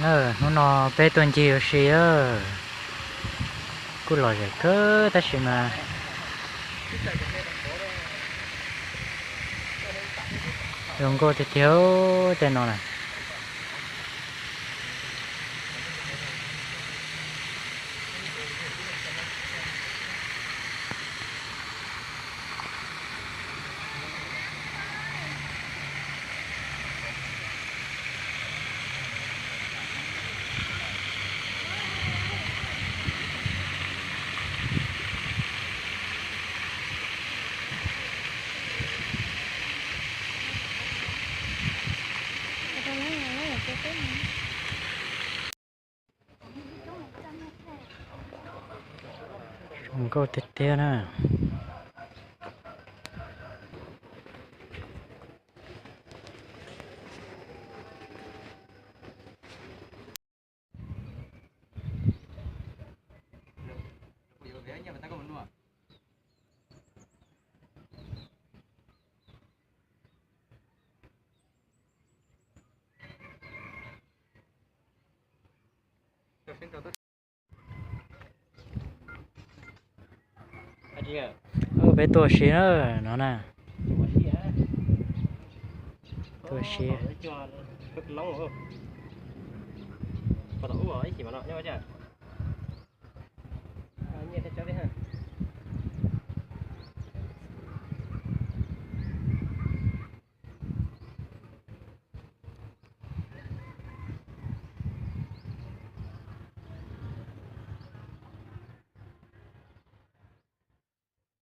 Hnub no peb tuaj ncig ua si, kuj lom zem kawg tab sis mas zoo nkauj tiag tiag tej no na. Zoo nkauj tiag tiag na. Peb tuaj ua si na no na. Tuaj ua si.